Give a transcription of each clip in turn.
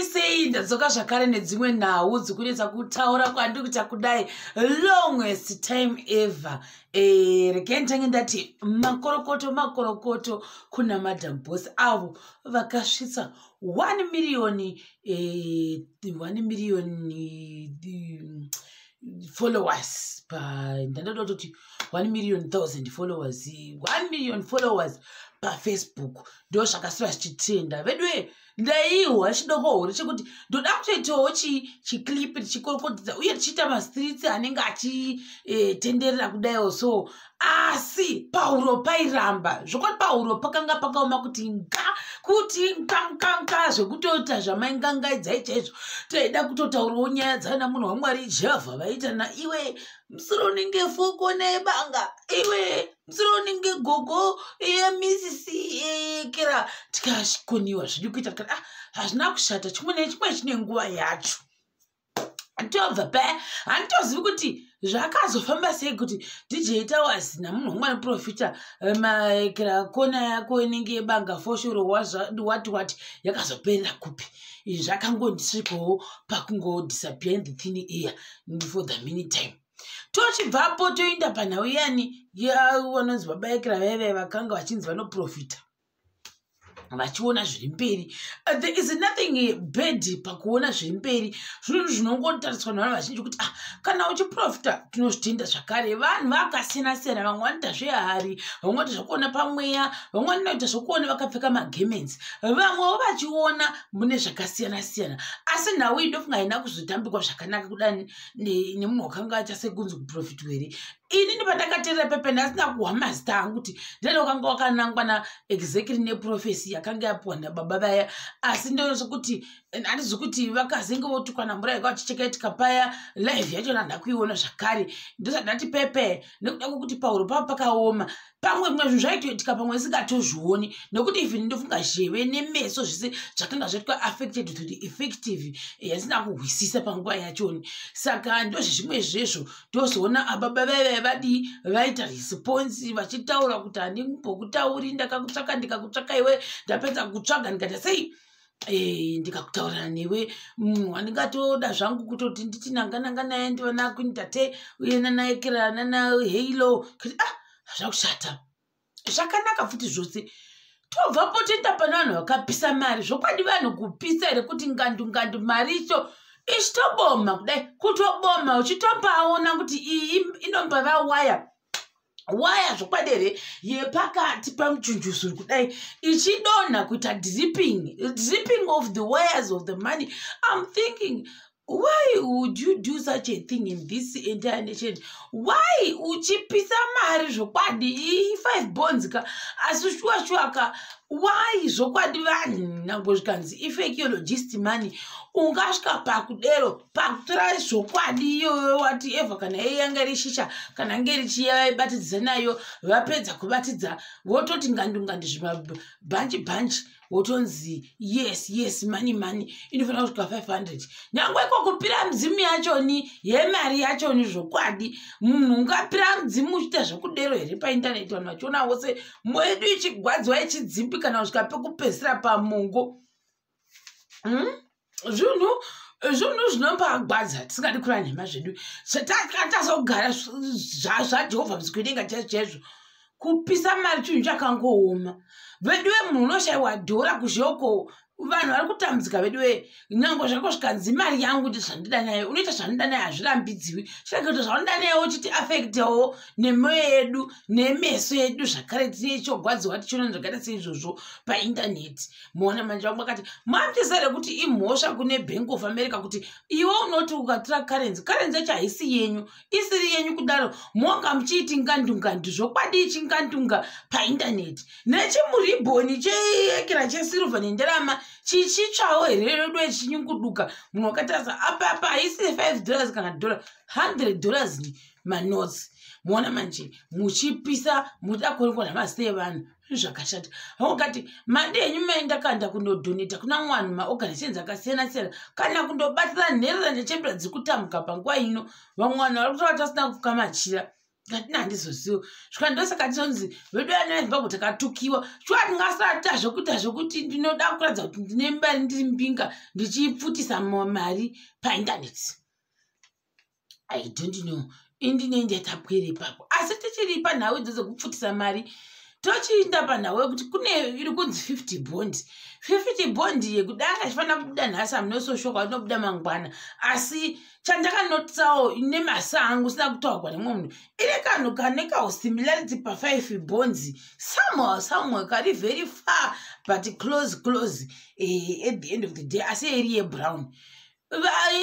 Sei ndadzoka zvakare nedzimwe nhau dzikunetsa kutaura kwandiri kuita kudai longest time ever. Regai nditange ndati makorokoto makorokoto kuna Madam Boss avo vakasvitsa 1 million, 1 million followers pa, ndandoda kutoti 1 million thousand followers, 1 million followers paFacebook. Ndo zvakasiva zvichitrenda veduwe. Ndaihwa chidoko hore chekuti ndoda kutoitawo chiclip tichikorokodza uye tichiita mastreets anenge achitenderera kudaiwo so, asi pauro pairamba zvokwadi. Pauro pakanga pakaoma kuti nga kuti nkankanka zvekutoita zvamaingangaidzai chaizvo. Taida kutotaurawo nyaya dzana munhu waMwari Jehovha vaita naiwe musoro unenge foko nebanga, iwe musoro unenge gogo yemisisi kera. Tikakoniwa zvidi kuita tikati, ah, hazvina kushata, chimwe nechimwe chine nguva yacho. Tobva paya, handitozivi kuti zvakazofamba sei kuti DJ Towers namunhu wamwari profita makira kona yako inenge yebanga foshoro wati wati yakazoperera kupi. Izvi zvakangondisvikawo pakungodisappear in the thin air for the meantime. Tochibvapo toenda panhau iyani yavanonzi vabayekera vaivai vakanga vachinzi vanoprofita vachiona zviri mberi. There is nothing bad pakuona zviri mberi. Zvinhu zvinongotariswa nevanhu vazhinji kuti, ah, kana uchiprofita tinozvitenda zvakare. Vanhu vakasiyana siyana, vamwe vanoita zvehari, vamwe vanoita zvokuona pamweya, vamwe vanoita zvokuona vakapfeka magarments, vamwewo vachiona mune zvakasiyana siyana. Asi nhau iyi ndofunga haina kuzotambikwa zvakanaka kuda nemunhu wakanga aita sekunzi kuprofitwa here. Inini pandakateerera pepe ndasina kuhwa mazita angu kuti ndiani wakanga wakanangwa naexactly neprophecy yakanga yapiwa nababa vaya, asi ndozvokuti handizi kuti vakazenge votukwa namura yanga vachichekaitika paya. Live yacho handina kuiona zvakare. Ndosati ndati pepe nekuda kwekuti pauro pavo pakaoma, pamwe zvimwe zvinhu zvaitoitika pamwe isingatozvioni, nekuti even ndofunga zheve nemeso zvese zvakanga zvaitwa affected to the effective yasina kuhwisisa panguva yachoni. Saka ndozvezvimwe zvezvo tozoona ababa vaiva vadii vaita response vachitaura kuti handimbokutauri, ndakakutsvaka, ndikakutsvaka iwe, ndapedza kukutsvaga ndikaita sei, ndikakutaurira newe munhu wandingatoda zvangu kutoti nditi nanga nanga naye ndivana Queen Tate uye nanaekera nana Halo kuti, ah, zvakushata zvakanaka futi zvose. Tobvapo toenda pane vanhu vakapisa mari. Zvokwadi vanhu kupisa here kuti ngandu ngandu mari icho ichitoboma kudai, kutoboma uchitombaona kuti iyi inombava waya waya zvokwadi here yepakati pamuchunjusuru kudai ichidonha kuita dripping, dripping of the wires of the money. I'm thinking, why would you do such a thing in this entire nation? Why uchipisa mari zvokwadi? I5 bonds ka, asi shuwa shuwa ka, why zvokwadi? Vanhu nangwe zvikanzi ifakeologist money, ungasvika pakudero pakutora zvokwadi iyoyo wati evha kana iye yanga iri shisha kana nge richiya vaibatidzisa nayo, vapedza kubatidza vototi ngandu ngandu zvimabhanji bhanji, wotonzi yes, money money inofanira kusvika 500. Nyange iko kupira mudzimu yachoni yemari yachoni, zvokwadi munhu ungapira mudzimu uchiita zvekudero here paindaneti vanhu vachiona vose, mwedu ichigwadziwa ichidzimbi kana kusvika pekupedzisira pamungo, Zvinhu zvinombagwadza tisingadi kura nhema zvedu tazogara zvaJehovha musikudenga chaizvo chaizvo. Kupisa mari chinhu chakangooma veduwe. Munhu unoshayiwa dhora kuzhoko, vanhu vari kutambudzika veduwe. Nyange zvako zvikanzi mari yangu ndi zvandida nayo, unoita zvandida nayo, hazvirambidziwi. Chirege kuti zvaunoda nayo uchiti affectawo nemwoyo yedu nemeso edu zvakare, tine chogwadziwa tichiona zvakaita seizvozvo paindaneti. Muona manje vamwe vakati mamuchisa rekuti imhosva kune Bank of America kuti iwe unoti ukatora currency, currency yacho haisi yenyu, isiri yenyu kudaro monga muchiiti ngandungandu zvokwadi ichingandunga paindaneti nechimuribhoni chekera chesilver nendarama chichitsvawo here redu echinyunguduka. Munhu wakatarisa apa haisi $5 kana dollar, $100 manotes. Muona manje muchipisa muchida kuonekwa namazita evanhu zvakashata. Vakati madi henyu maenda kanda kundodonata kuna vanhu maorganizations akasiyana siyana kana kundobatsira nherera nechembera dziri kutambuka panguva ino. Vamwe vanhu vari kutora tasina kufuka machira. Ngatina handizozivo. Svika ndosaka tinonzi vedu vana veZimbabwe takatukiwa. Shuwa tingasata zvekuita zvekuti ndinoda kuratidza kuti ndine mari, ndiri mbinga, ndichipfutisa mari paindaneti. I don't know, indine ndatapwere ipapo. Asi tichiri panhau idzo dzekupfutisa mari, tochiinda panhau yekuti kune iri kunzi 50 bond, 50 bond yekudanga ichifanira kubuda nhasi. Hamunososhoka, inobuda mangwana. Asi chandakanotsawo nemasa angu sina kutaurwa nemumwe munhu, ine kanhu kane kausimilarity pa5 bonds somehow, somewhere kari very far but close close at the end of the day. Asi iri yebrown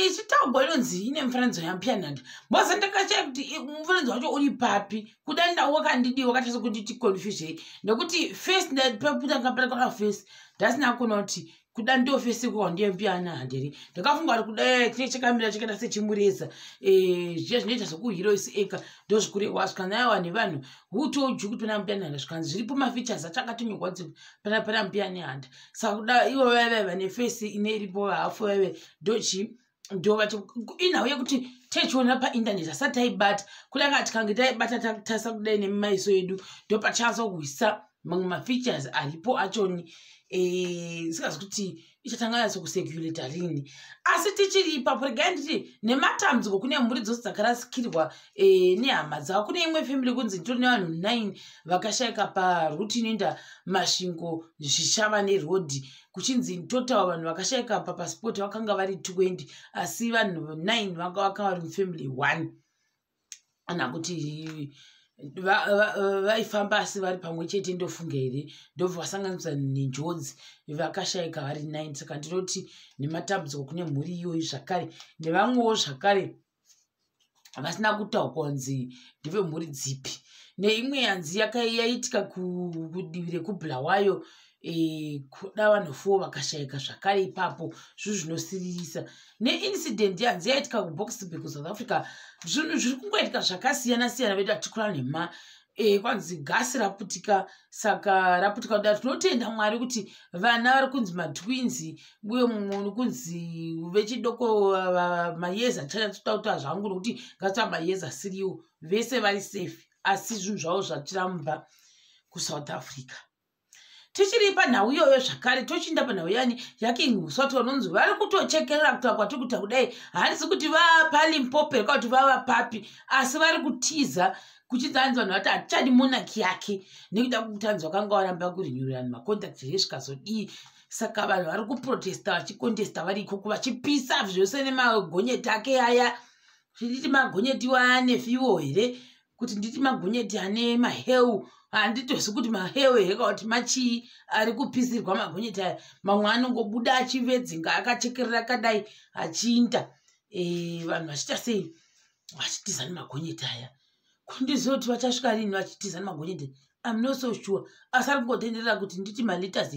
ichitaurwa inonzi ine mufananidzo yaMbuya Nehanda. Mboza ndakashaya kuti mufananidzo wacho uri papi. Kuda ndau wakandidi wakaita sekuti ticonfuse, nekuti face pekutanga parakana face ndasina kuona kuti kuda ndo face kuwa ndiye Mbuya Nehanda here. Ndakafunga kuti kuda chine chakamira chakaita sechimureza, zviya zvinoita sekuheroes eka, ndozvikurehwa. Zvikanzi nevanhu, who told you kuti pana Mbuya Nehanda? Zvikanzi zviripo, mafeatures acho akatonyorwa kuti pana Mbuya Nehanda. Saka kuda ivo vaive vane face ine iripo hafu vaive ndochi ndovati inhau yekuti techiona paindaneti asati taibata. Kudanga tikange taibata, tatarisa kudai nemaiso edu, ndopachanasa kuhwisa mamwe mafeatures aripo achoni. Singazi kuti ichatanga nyatso kucirculata rini. Asi tichiri ipapo, regai nditi nematambudziko kune mhuri dzose dzakarasikirwa nehama dzavo. Kune imwe family kunzi nditori nevanhu 9 vakashayika paroute inoenda Masvingo zvichava nerodhi. Kuchinzi total vanhu vakashayika papaspot vakanga vari 20, asi vanhu 9 vanga vakanga vari mufamily 1, kana kuti vaifamba asi vari pamwe chete, ndofunga here, ndobva vasanganiswa nenjodzi, vakashayika vari 9. Saka ndinoti nematambudziko kune mhuri iyoyi zvakare, nevamwewo zvakare vasina kutaurwa kunzi ndevemhuri dzipi. Neimwe yanzi yaitika kudivi rekuBulawayo, kuda vanhu 4 vakashayika zvakare ipapo. Zvinhu zvinosiririsa. Neincident yanzi yaitika kuBoksburg, kuSouth Africa. Zvinhu zviri kungoitika zvakasiyana siyana vedu atikura nhema. Kwanzi gasi raputika. Saka raputika kudaro, tinotenda Mwari kuti vana vari kunzi matwins, uye mumwe uri kunzi vechidoko, mayezi achanyatsotaura zvangu nokuti ngatita mayezi asiriwo, vese vari safe, asi zvinhu zvavo zvatiramba kuSouth Africa. Tichiri panhau iyoyo zvakare, tochiinda panhau yani yaKing Mswati, vanonzi vari kutochekerera kutaura kwatiri kuita kudai. Handisi kuti vapaLimpopo kana kuti vava papi, asi vari kutiza. Kuchinzi hanzi vanhu vati hatichadi monarchy yake, nekuda kwekuti hanzi vakanga varamba kurenewa macontract here, zvikazodii. Saka vanhu vari kuprotesta, vachikontesta vari ikoko, vachipisa zvose nemagonyeti ake aya. Zvinditi magonyeti ane fuel here, kuti nditi magonyeti ane maheu? Handitozi kuti maheu here kana kuti machii ari kupisirwa magonyeti aya. Mamwe anongobuda achivedzinga akachekerera akadai achiinda. Vanhu vachiita sei? Vachitiza nemagonyeti aya. Kundiziva kuti vachasvika rini vachitiza nemagonyeti, I'm not so sure. Asi ari kungotenderera kuti nditi malitres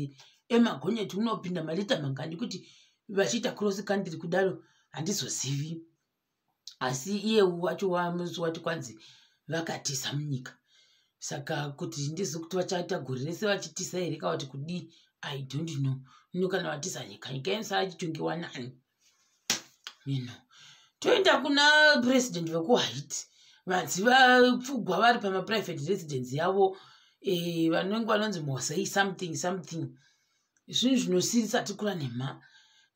emagonyeti unopinda malita mangani kuti vachiita cross country kudaro, handizozivi. Asi iye wacho wamusi wati kwanzi vakatiza munyika. Saka kuti ndizive kuti vachaita gore rese vachitiza here kana kuti kudii, I don't know. Ino kana vatiza nyika, nyika inosara ichitongewa nani mino? Toenda kuna president vekuHaiti, vanzi vapfugwa vari pamaprivate residence yavo, vanenge vanonzi Mosei something something. Zvinhu zvinosirisa, tikura nhema.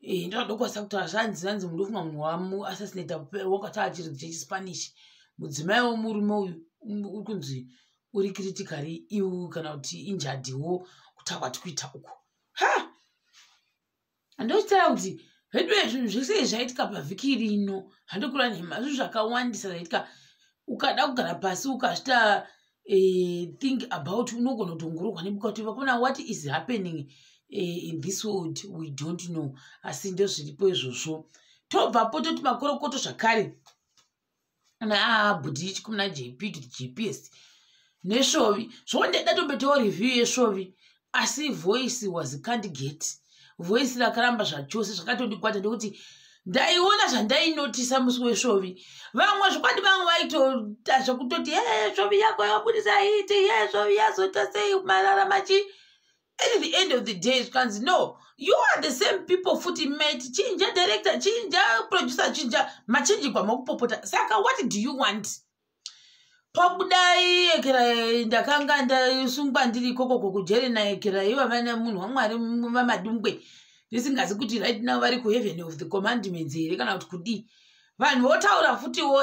Ndakadokwanisa kutaura zvanzi zanzi mundofunga munhu wamuassassinata wakataura chirudzi chechiSpanish. Mudzimai wemurume uyu uri kunzi uri critically ill kana kuti injuredwo, kutaura kwati kuita uko. Ha, ndochitaura kuti veduwe, zvinhu zvese zvaitika pavhiki rino, handikura nhema, zvinhu zvakawandisa zvaitika. Ukada kugara pasi ukazvita think about, unogona kutongororwa nebuka kuti vakona, what is happening in this world, we don't know. Asi ndozviripo izvozvo. Tobvapo toti makorokoto zvakare naabhudhi chikumuna JP to the GPS nesvovi. Zvondeda tombetawo review yesvovi, asi voice was can't get, voice rakaramba zvachose. Zvakatondikwata nekuti ndaiona zvandainotisa musi wesvovi. Vamwe zvokwadi, vamwe vaitoita zvekutoti, "E, svovi yako yabudisa iti ye svovi yazoita sei mararama chi." At the end of the day zvikanzi, "No, you are the same people futi mate. Chinja director, chinja producer, chinja machinjigwa makupopota. Saka what do you want?" Pabuda ekera ndakanga ndasungwa ndiri ikokoko kujere naekera ivavana munhu waMwari vaMadungwe, ndisingazi kuti right now vari kuheaven of the commandments here kana kuti kudii. Vanhu votaura futiwo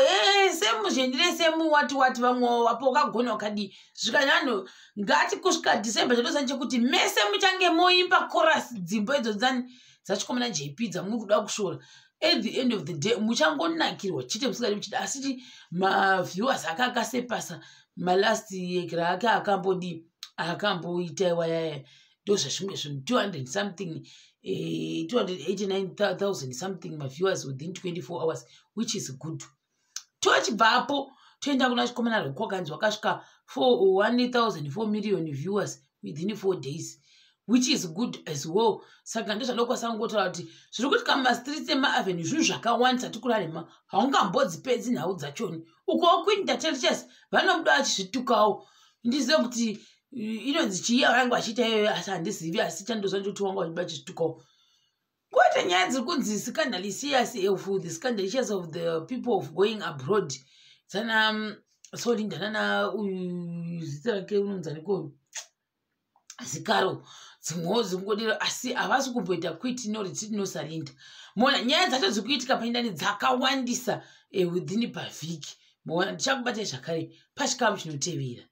semuzvendire semuwati wati, vamwe apo wakagona wakadii. Zvikanyanho ngati kusvika December chatosani chekuti mese muchange moimba chorus dzimbo idzo dzani dzachikomana JP dzamuri kuda kushora. At the end of the day muchangonakirwa chete musingadi muchida, asi maviewers ake akasepasa malast yekera ake akambodii akamboita iwayaya. Ndo zvazvimwe zvinhu 200 something, 289,000 something maviewers within 24 hours, which is good. Tochibvapo toenda kuna chikomana rwekwakanzi wakasvika 1004 million viewers within 4 days, which is good as well. Saka ndozvadokwanisa kungotaura kuti zviri kuitika mumastreets emaavenue zvinhu zvakawandisa tikurarema, haungambodzipedzi nhau dzachoni. Ukowo Queen Tatelicious vanobuda vachizvitukawo. Ndizive kuti inonzi chii yavange vachiita iyoyo, asi handizivi, asi chandoziva ndoti wanga vachibuda vachizvitukawo. Kwete nyaya dziri kunzi scandalicious of the scandalicious of the people of going abroad dzana Solinda nana uyu zita rake unonzaniko Zikaro, dzimwewo dzingodero, asi havasi kumboita quit no retreat no surrender. Mona nyaya dzacho dziri kuitika paindani dzakawandisa within pavhiki. Mona ndichakubatai zvakare pachikamu chinotevera.